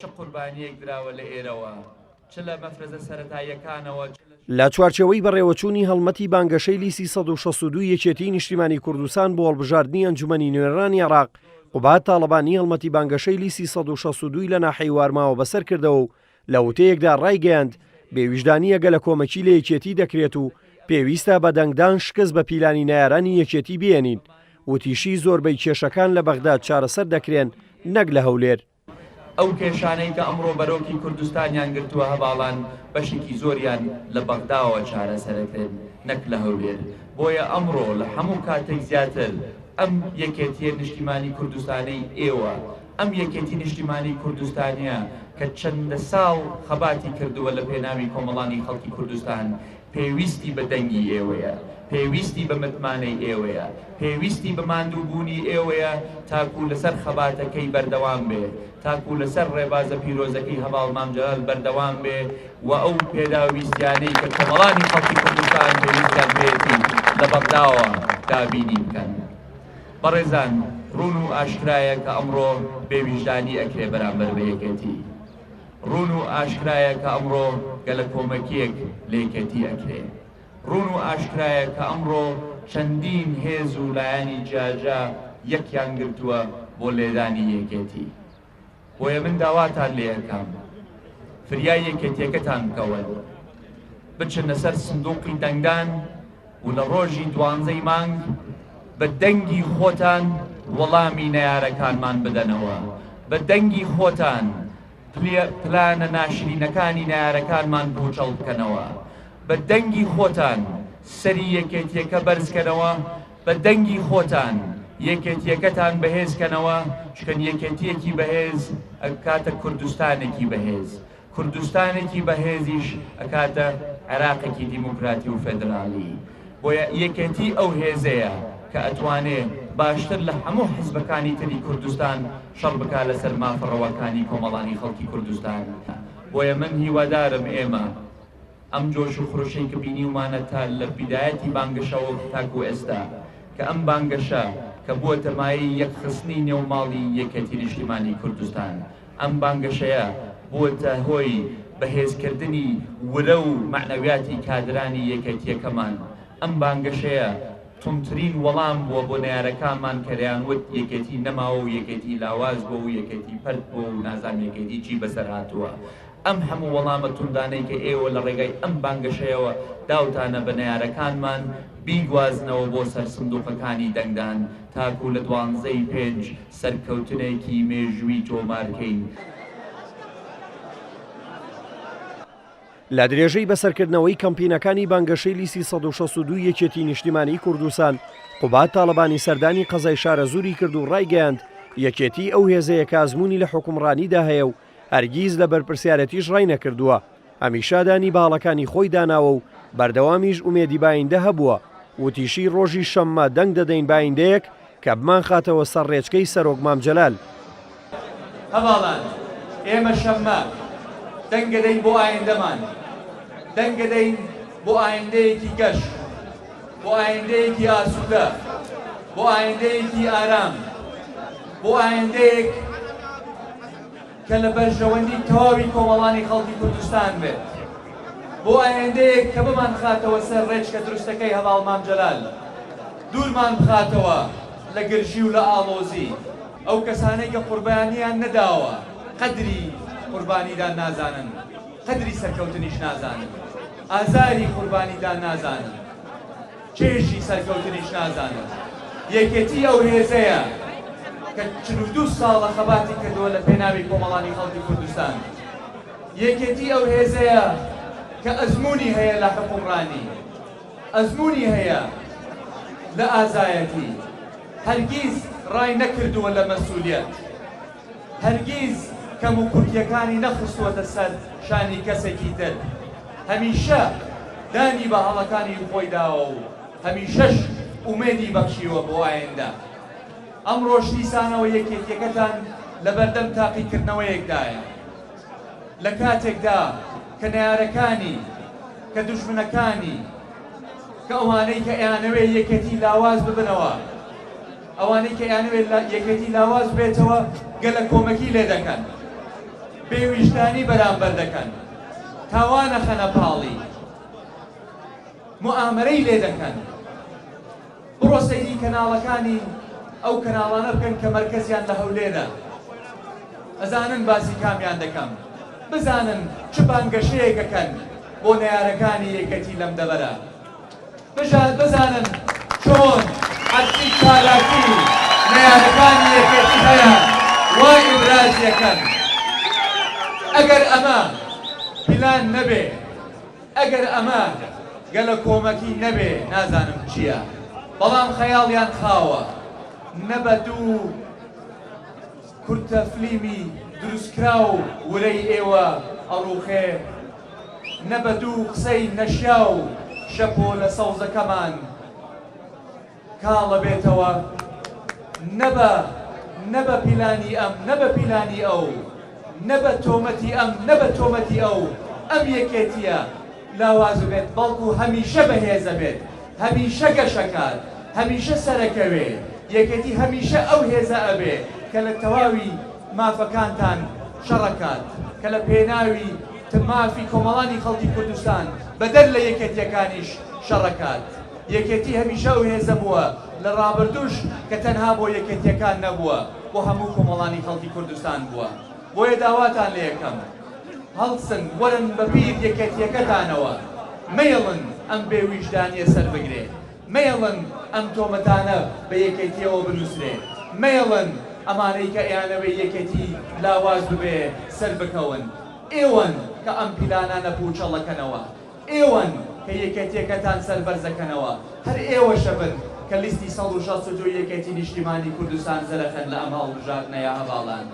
چ قوربانییەک دراوە لە ئێرەوە، چ لە مەفرەزە سەرەتاییەکانەوە، چ لە. لە چوارچێوەی بەڕێوەچوونی هەڵمەتی بانگەشەی لیستی 162 یەکێتیی نیشتیمانی کوردستان بۆ هەڵبژاردنی ئەنجومەنی نوێنەرانی عێراق، قوباد تاڵەبانی هەڵمەتی بانگەشەی لیستی 162 لە ناحیەی وارماوە بەسەر کردەوە و لە وتەیەکدا ڕایگەیاند، بێویژدانییە گەلەکۆمەکی لە یەکێتی دەکرێت و پێویستە بە دەنگدان شکست بە پیلانی نەیارانی یەکێتی بهێنین. وتیشی، زۆربەی کێشەکان لە بەغداد چارەسەر دەکرێن نەک لە هەولێر. ئەو کێشانەی کە ئەمڕۆ بەرۆکی کوردستانیان گرتووە هەڤاڵان بەشێکی زۆریان لە بەغداوە چارەسەرەکرێن نەک لە هەولێر، بۆیە ئەمڕۆ لە هەموو کاتێک زیاتر ئەم یەکێتییە نیشتیمانی کوردستانەی ئێوە، ئەم یەکێتی نیشتیمانی کوردستانیە کە چەندە ساڵ خەباتی کردووە لە پێناوی کۆمەڵانی خەڵکی کوردستان، پێویستی بە دەنگی ئێوەیە، پێویستی بە متمانەی ئێوەیە، پێویستی بە ماندووبوونی ئێوەیە تاکوو لەسەر خەباتەکەی بەردەوام بێ، تاکوو لەسەر ڕێبازە پیرۆزەکەی هەڤاڵ مام جەلال بەردەوام بێ و ئەو پێداویستیانەی کە کۆمەڵانی خەڵکی کوردستان پێویستیان پێیەتی لە بەغداوە دابینی بکەن. بەڕێزان ڕوون و ئاشکرایە کە ئەمڕۆ بێویژدانی ئەکرێ بەرامبەر بە یەکێتی. ڕوون و ئاشکرایە کە ئەمڕۆ گەلەکۆمەکییەک لە یەکێتی ئەکرێ. ڕوون و ئاشکرایە کە ئەمڕۆ چەندین هێز و لایەنی جیاجیا یەکیان گرتووە بۆ لێدانی یەکێتی. بۆیە من داواتان لێ ئەکەم فریای یەکێتییەکەتان بکەون، بچنە سەر سندوقی دەنگدان و لە ڕۆژی دوانزەی مانگ بە دەنگی خۆتان وەڵامی نەیارەکانمان بدەنەوە، بە دەنگی خۆتان پلانە ناشرینەکانی نەیارەکانمان پوچەڵ بکەنەوە، بە دەنگی خۆتان سەری یەکێتیەکە بەرزکەنەوە، بە دەنگی خۆتان یەکێتیەکەتان بەهێزکەنەوە، چونکە یەکێتیەکی بەهێز ئەکاتە کوردستانێکی بەهێز. کوردستانێکی بەهێزیش ئەکاتە عێراقێکی دیموکراتی و فێدرالی. بۆیە یەکێتی ئەو هێزەیە کە ئەتوانێ باشتر لە هەموو حزبەکانی تری کوردستان شەڕ بکا لەسەر مافە ڕەواکانی کۆمەڵانی خەڵکی کوردستان. بۆیە من هیوادارم ئێمە ئەم جۆش و خرۆشەی کە بینیومانە تا لە بیدایەتی بانگەشەوە تاکو ئێستا کە ئەم بانگەشە کە بووەتە مایەی یەکخستنی نێو ماڵی یەکێتی نیشتیمانی کوردستان ئەم بانگەشەیە بووەتە هۆی بەهێزکردنی ورە و مەعنەویاتی کادرانی یەکێتییەکەمان. ئەم بانگەشەیە توندترین وەڵام بووە بۆ نەیارەکانمان کە دەیانوت یەکێتی نەماوە و یەکێتی لاواز بووە و یەکێتی پەرت بووە و نازانم یەکێتی چی بەسەر هاتووە. ئەم هەموو وەڵامە توندانەی کە ئێوە لە ڕێگای ئەم بانگەشەیەوە داوتانە بە نەیارەکانمان، بیگوازنەوە بۆ سەر سندوقەکانی دەنگدان تاکو لە دوانزەی پێنج سەرکەوتنێکی مێژووی تۆمارکەین. لە درێژەی بەسەرکردنەوەی کەمپینەکانی بانگەشەی لیستی 162 یەکێتی نیشتیمانیی کوردستان، قوباد تاڵەبانی سەردانی قەزای شارەزووری کرد و ڕایگەیاند، یەکێتی ئەو هێزەیە کە ئەزموونی لە حوکمڕانیدا هەیە و هەرگیز لە بەرپرسیارێتیش ڕاینەکردووە، هەمیشە دانی بە هەڵەکانی خۆی داناوە و بەردەوامیش ئومێدی بە ئایندە هەبووە، وتیشی ڕۆژی شەممە دەنگ دەدەین بە ئایندەیەک کە بمانخاتەوە سەر ڕێچکەی سەرۆک مام جەلال. هەڤاڵان ئێمە شەممە دەنگ دەدەین بۆ ئایندەمان، دەنگ دەدەین بۆ ئایندەیەکی گەش، بۆ ئایندەیەکی ئاسوودە، بۆ ئایندەیەکی ئارام، بۆ ئایندەیەک کە لە بەرژەوەندی تەواوی کۆمەڵانی خەڵکی کوردستان بێت، بۆ ئایندەیەک کە بمانخاتەوە سەر ڕێچکە دروستەکەی هەڤاڵ مام جەلال، دوورمان بخاتەوە لە گرژی و لە ئاڵۆزی. ئەو کەسانەی کە قوربانییان نەداوە قەدری قوربانیدان نازانن، قەدری سەرکەوتنیش نازانن، ئازاری قوربانیدان نازانن. چێژی سەرکەوتنیش نازانن. یەکێتی ئەو هێزەیە کە 42 ساڵە خەباتی کردووە لە پێناوی کۆمەڵانی خەڵکی کوردستان. یەکێتی ئەو هێزەیە کە ئەزموونی هەیە لە حوکمڕانی، ئەزموونی هەیە لە ئازایەتی، هەرگیز ڕای نەکردووە لە مەسولیەت. هەرگیز کەموکورتیەکانی نەخستووەتە سەر شانی کەسێکی تر، هەمیشە دانی بە هەڵەکانی خۆی داوە و هەمیشەش ئومێدی بەخشیوە بۆ ئایندە. ئەمڕۆش دیسانەوە یەکێتیەکەتان لەبەردەم تاقیکردنەوەیەکدایە. لە کاتێکدا کە نەیارەکانی، کە دوژمنەکانی، کە ئەوانەی کە ئەیانەوێ یەکێتی لاواز ببنەوە، ئەوانەی کە ئەیانەوێت یەکێتی لاواز بێتەوە گەلەکۆمەکی لێ دەکەن. بێ ویژدانی بەرامبەر دەکەن، تاوان ئەخەنە پاڵی، موئامەرەی لێ دەکەن. بڕۆ سەیری کەناڵەکانی ئەو کەناڵانە بکەن کە مەرکەزیان لە هەولێرە، ئەزانن باسی کامیان دەکەم، بزانن چ بانگەشەیەک ئەکەن بۆ نەیارەکانی یەکێتی لەم دەڤەرە. بزانن چۆن هەرچی چالاکی نەیارەکانی یەکێتی هەیە وا ئیبرازی ئەکەن. ئەگەر ئەمە پلان نەبێ، ئەگەر ئەمە گەلەکۆمەکی نەبێ نازانم چییە. بەڵام خەیاڵیان خاوە. نە بە دوو کورتە فلیمی دروستکراو ورەی ئێوە ئەڕوخێ، نە بە دوو قسەی نەشیاو شەپۆلە سەوزەکەمان کاڵ ئەبێتەوە، نە بە نە بە پیلانی ئەم نە بە پیلانی ئەو، نە بە تۆمەتی ئەم نە بە تۆمەتی ئەو، ئەم یەکێتییە لاواز ببێت، بەڵکو هەمیشە بەهێز ئەبێت، هەمیشە گەشەکات، هەمیشە سەرەکەوێ، یەکێتی هەمیشە ئەو هێزە ئەبێ کە لە تەواوی مافەکانتان شەڕەکات، کە لە پێناوی مافی کۆمەڵانی خەڵکی کوردستان بەدەر لە یەکێتیەکانیش شەڕەکات. یەکێتی هەمیشە ئەو هێزە بووە لە ڕابردووش کە تەنها بۆ یەکێتیەکان نەبووە، بۆ هەموو کۆمەڵانی خەڵکی کوردستان بووە. بۆیە داواتان لێکەم هەڵسن وەرن بە پیر یەکێتیەکەتانەوە، مەیەڵن ئەم بێ ویژدانیە سەربگرێ. مەیەڵن ئەم تۆمەتانە بە یەکێتیەوە بنوسرێ، مەیەڵن ئەمانەی کە ئەیانەوێ یەکێتی لاواز ببێ سەربکەون. ئێوەن کە ئەم پیلانانە پوچەڵەکەنەوە، ئێوەن کە یەکێتیەکەتان سەربەرزەکەنەوە، هەر ئێوەشەبن کە لیستی 162 یەکێتی نیشتیمانی کوردستان زەرەخەن لە ئەم هەڵبژاردنەیا هەڤاڵان.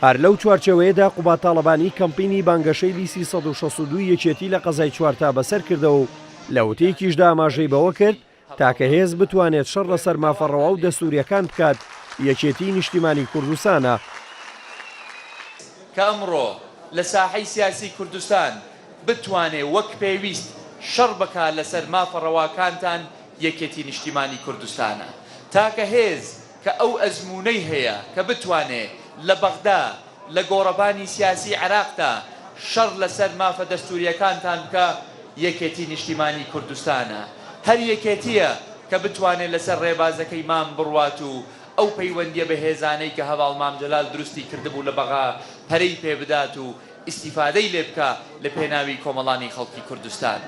هەر لەو چوارچێوەیەدا قوباد تاڵەبانی کەمپینی بانگەشەی لیستی 162 یەکێتی لە قەزای چوارتا بەسەر کردەوە و لە وتەیەکیشدا ئاماژەی بەوە کرد، تاکە هێز بتوانێت شەڕ لەسەر مافە ڕەوا و دەستوورییەکان بکات، یەکێتیی نیشتیمانیی کوردستانە. کە ئەمڕۆ لە ساحەی سیاسی کوردستان بتوانێ وەک پێویست شەڕ بکا لەسەر مافە ڕەواکانتان یەکێتی نیشتیمانی کوردستانە. تاکە هێز کە ئەو ئەزموونەی هەیە کە بتوانێ لە بەغدا لە گۆڕەپانی سیاسی عێراقدا شەڕ لەسەر مافە دەستوورییەکانتان بکا، یەکێتی نیشتیمانی کوردستانە. هەر یەکێتییە کە بتوانێ لەسەر ڕێبازەکەی مام بڕوات و ئەو پەیوەندییە بەهێزانەی کە هەڤاڵ مام جەلال دروستی کردبوو لە بەغا پەرەی پێ بدات و ئیستیفادەی لێ بکا لە پێناوی کۆمەڵانی خەڵکی کوردستان.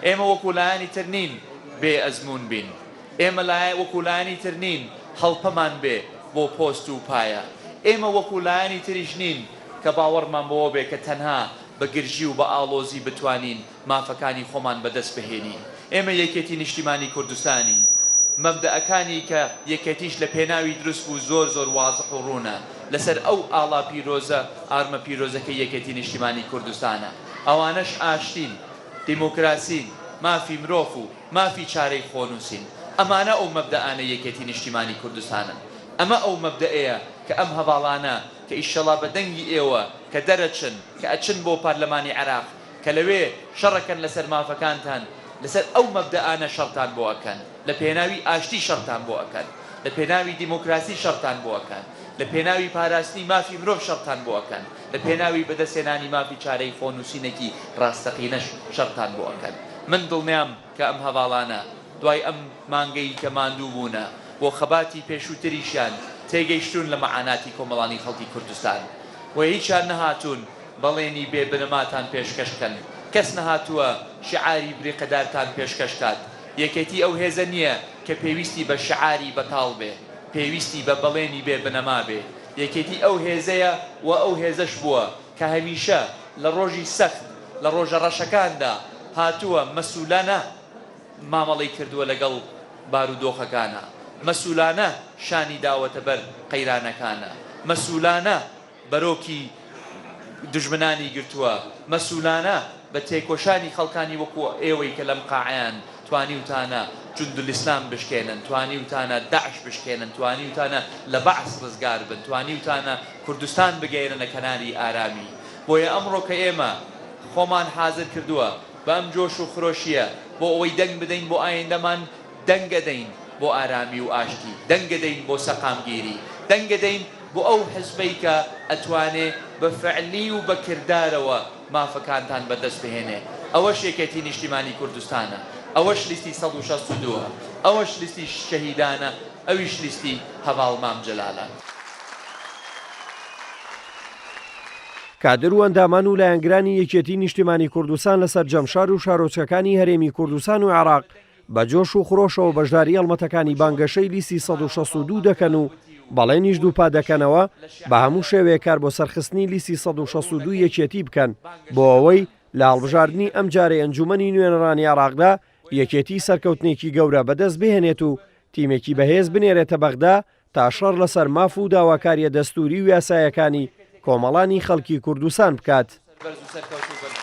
ئێمە وەکوو لایەنی تر نین بێ ئەزموون بین. ئێمە وەکو لایەنی تر نین هەڵپەمان بێ بۆ پۆست و پایە. ئێمە وەکو لایەنی تریش نین کە باوەڕمان بەوە بێ کە تەنها بە گرژی و بە ئاڵۆزی بتوانین مافەکانی خۆمان بەدەست بهێنین. ئێمە یەکێتی نیشتیمانی کوردستانین. مەبدەئەکانی کە یەکێتیش لە پێناوی دروست بوو زۆر زۆر وازح و ڕوونە. لەسەر ئەو ئاڵا پیرۆزە، ئارمە پیرۆزەکەی یەکێتی نیشتیمانی کوردستانە. ئەوانەش ئاشتین، دیموکراسین، مافی مرۆف و. مافی چارەی خۆنووسین. ئەمانە ئەو مەبدەئانەی یەکێتی نیشتیمانی کوردستانن. ئەمە ئەو مەبدەئەیە کە ئەم هەڤاڵانە کە ئیشەڵا بە دەنگی ئێوە کە دەرەچن، کە ئەچن بۆ پارلەمانی عێراق، کە لەوێ شەڕەکەن لەسەر مافەکانتان، لەسەر ئەو مەبدەئانە شەڕتان بۆ ئەکەن. لە پێناوی ئاشتی شەڕتان بۆ ئەکەن. لە پێناوی دیموکراسی شەڕتان بۆ ئەکەن. لە پێناوی پاراستنی مافی مرۆڤ شەڕتان بۆ ئەکەن. لە پێناوی بەدەستهێنانی مافی چارەی خۆنووسینێکی ڕاستەقینەش شەڕتان بۆ ئەکەن. من دڵنیام کە ئەم هەڤاڵانە دوای ئەم مانگەی کە ماندوو بوونە بۆ خەباتی پێشووتریشیان تێگەیشتوون لە مەعاناتی کۆمەڵانی خەڵکی کوردستان و هیچیان نەهاتوون بەڵێنی بێ بنەماتان پێشکەش کەن. کەس نەهاتووە شیعاری بریقەدارتان پێشکەش کات. یەکێتی ئەو هێزە نییە کە پێویستی بە شیعاری بەتاڵ بێ، پێویستی بە بەڵێنی بێ بنەما بێ. یەکێتی ئەو هێزەیە و ئەو هێزەش بووە کە هەمیشە لە ڕۆژی سەخت، لە ڕۆژە ڕەشەکاندا هاتووە مەسولانە مامەڵەی کردووە لەگەڵ بارودۆخەکانا، مەسولانە شانی داوەتە بەر قەیرانەکانا، مەسولانە بەرۆکی دوژمنانی گرتووە، مەسولانە بە تێکۆشانی خەڵکانی وەکو ئێوەی کە لەم قاعەیان توانیوتانە جوندولئیسلام بشکێنن، توانیوتانە داعش بشکێنن، توانیوتانە لە بەعس ڕزگار بن، توانیوتانە کوردستان بگەیەننە کەناری ئارامی. بۆیە ئەمڕۆ کە ئێمە خۆمان حازر کردووە بەم جۆش و خرۆشییە بۆ ئەوەی دەنگ بدەین بۆ ئایندەمان، دەنگ ئەدەین بۆ ئارامی و ئاشتی، دەنگ ئەدەین بۆ سەقامگیری، دەنگ ئەدەین بۆ ئەو حزبەی کە ئەتوانێ بە فعلی و بە کردارەوە مافەکانتان بە دەست بهێنێ. ئەوەش یەکێتی نیشتیمانی کوردستانە، ئەوەش لیستی 162 ە، ئەوەش لیستی شەهیدانە، ئەویش لیستی هەڤاڵ مام جەلالە. کادر و ئەندامان و لایەنگرانی یەکێتی نیشتیمانی کوردستان لە سەرجەم شار و شارۆچکەکانی هەرێمی کوردستان و عێراق بە جۆش و خرۆشەوە بەشداری هەڵمەتەکانی بانگەشەی لیستی 162 دەکەن و بەڵێنیش دووپات دەکەنەوە بە هەموو شێوەیەک کار بۆ سەرخستنی لیستی 162 یەکێتی بکەن بۆ ئەوەی لە هەڵبژاردنی ئەمجارەی ئەنجوومەنی نوێنەرانی عێراقدا یەکێتی سەرکەوتنێکی گەورە بەدەست بهێنێت و تیمێکی بەهێز بنێرێتە بەغدا تا شەڕ لەسەر ماف و داواکارییە دەستووری و یاسایەکانی کۆمەڵانی خەڵکی کوردستان بکات. سەربەرز و سەرکەوتوو بن.